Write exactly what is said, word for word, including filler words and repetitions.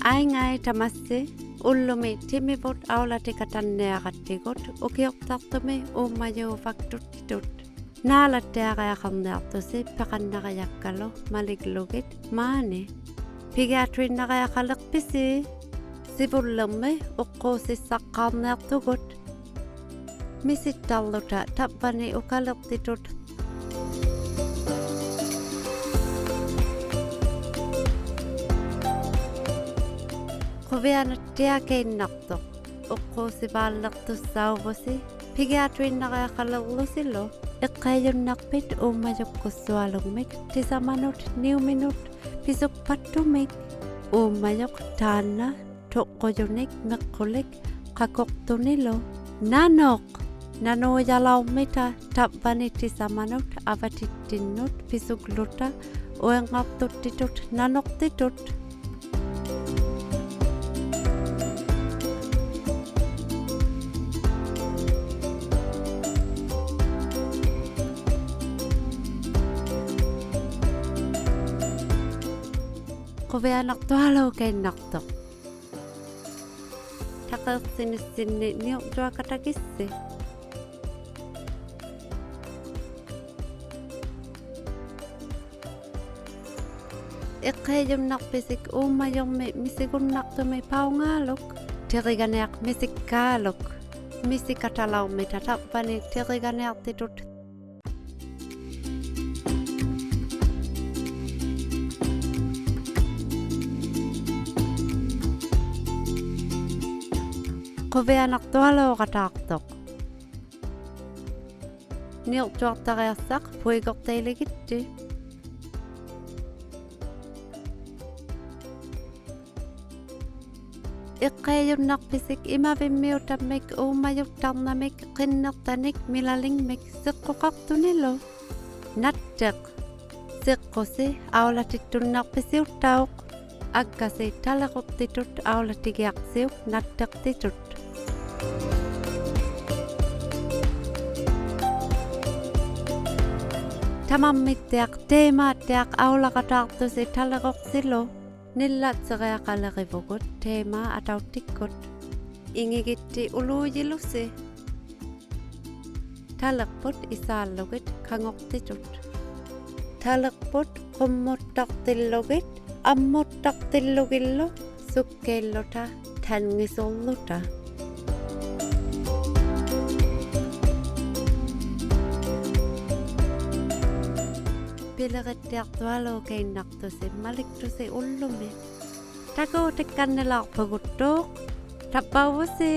ᐊᐃᙵᐃ ᑕᒪᔅᓯ, ᐅᓪᓗᒥ ᑎᒥᕗᑦ ᐊᐅᓚᑎᑲᑕᓐᓂᐊᕋᑦᑎᒍᑦ ᐅᑭᐅᖅᑕᖅᑐᒥ ᐆᒪᔫᕙᒃᑐᑦᑎᑐᑦ. ᓈᓚᑦᑎᐊᕆᐊᖃᕐᓂᐊᖅᑐᓯ ᐱᖃᓐᓇᕆᔭᒃᑲᓗ ᒪᓕᒡᓗᒋᑦ ᒫᓂ. ᐱᒋᐊᑐᐃᓐᓇᕆᐊᖃᓕᖅᐱᓯ? ᓯᕗᓪᓕᕐᒥ ᐅᖅᑰᓯᒃᓴᖅᑳᕐᓂᐊᖅᑐᒍᑦ. ᒥᓯᑦᑕᕐᓗᑕ ᑕᕝᕙᓂ ᐅᑲᓕᖅᑎᑐᑦ. ᖁᕕᐊᓇᑦᑎᐊᑲᐃᓐᓇᖅᑐᖅ. ᐅᖅᑰᓯᕚᓪᓕᖅᑐᔅᓴᐅᕗᓯ ᐱᒋᐊᑐᐃᓐᓇᕆᐊᖃᓕᕐᓗᓯᓗ. ᐃᖅᑲᐃᔪᓐᓇᖅᐱᑦ ᐆᒪᔪᒃᑯᔅᓱᐊᓗᖕᒥᒃ ᑎᓴᒪᓄᑦ ᓂᐅᒥᓄᑦ ᐱᓱᒃᐸᑦᑐᒥᒃ. ᐆᒪᔪᖅ ᑖᓐᓇ ᑐᖅᑯᔪᓂᒃ ᒥᖅᑯᓕᒃ ᖃᑯᖅᑐᓂᓗ. ᓇᓄᖅ. ᓇᓄᔭᓚᐅᕐᒥᑕ ᑕᕝᕙᓂ ᑎᓴᒪᓄᑦ ᐊᕙᑎᑦᑎᓐᓄᑦ ᐱᓱᒡᓗᑕ ᐅᐃᕐᖓᖅᑐᑦᑎᑐᑦ ᓇᓄᖅᑎᑐᑦ. ᖁᕕᐊᓇᖅᑐᐊᓘᑲᐃᓐᓇᖅᑐᖅ. ᑕᖃᐃᖅᓯᓂᑦᓯᓐᓂ ᓂᐅᕐᔪᐊᖃᑕᒋᑦᓯ. ᐃᖅᑲᐃᔪᓐᓇᖅᐱᓯᒃ ᐆᒪᔪᕐᒥ ᒥᓯᒍᓐᓇᖅᑐᒥ ᐸᐅᖔᓗᒃ? ᑎᕆᒐᓂᐊᖅ ᒥᓯᒃᑳᓗᒃ. ᒥᓯᑲᑕᓚᐅᕐᒥᑕ ᑕᕝᕙᓂ ᑎᕆᒐᓂᐊᖅᑎᑐᑦ. ᖁᕕᐊᓇᖅᑐᐊᓘᖃᑦᑕᖅᑐᖅ. ᓂᐅᕐᔪᐊᖅᑕᕆᐊᖅᓴᖅ ᐳᐃᒍᖅᑕᐃᓕᒋᑦᑎ. ᐃᖅᑲᐃᔪᓐᓇᖅᐱᓯᒃ ᐃᒪᕕᒻᒥᐅᑕᒥᒃ ᐆᒪᔪᒃᑕᕐᓇᒥᒃ ᕿᕐᓂᖅᑕᓂᒃ ᒥᓚᓕᖕᒥᒃ ᓯᖅᑯᖃᖅᑐᓂᓗ? ᓇᑦᑎᖅ. ᓯᖅᑯᓯ ᐊᐅᓚᑎᑦᑐᓐᓇᖅᐱᓯᐅᑦᑕᐅᖅ. ᐊᒡᒐᓯ ᑕᓕᕈᖅᑎᑐᑦ ᐊᐅᓚᑎᒋᐊᖅᓯᐅᒃ ᓇᑦᑎᖅᑎᑐᑦ. ᑕᒪᒻᒥᑦᑎᐊᖅ ᑕᐃᒫᑦᑎᐊᖅ ᐊᐅᓚᖃᑦᑕᖅᑐᓯ ᑕᓕᕈᖅᓯᓗ. ᓂᓪᓚᑦᓯᕆᐊᖃᓕᕆᕗᒍᑦ ᑕᐃᒫ ᐊᑕᐅᑦᑎᒃᑯᑦ. ᐃᖏᒋᑦᑎ ᐅᓗᔨᓗᓯ. ᑕᓕᖅᐳᑦ ᐃᓵᓪᓗᒋᑦ ᑲᖑᖅᑎᑐᑦ. ᑕᓕᖅᐳᑦ ᖁᒻᒧᑦᑕᖅᑎᓪᓗᒋᑦ ᐊᒻᒧᑦᑕᖅᑎᓪᓗᒋᓪᓗ ᓱᒃᑲᐃᓪᓗᑕ ᑕᙱᓱᕐᓗᑕ. ᐱᓕᕆᑦᑎᐊᖅᑐᐊᓘᑲᐃᓐᓇᖅᑐᓯ ᒪᓕᒃᑐᓯ ᐅᓪᓗᒥ. ᑕᑯᑎᒃᑲᓐᓂᓛᖅᐳᒍᑦᑑᖅ. ᑕᕝᕙᐅᕗᓯ.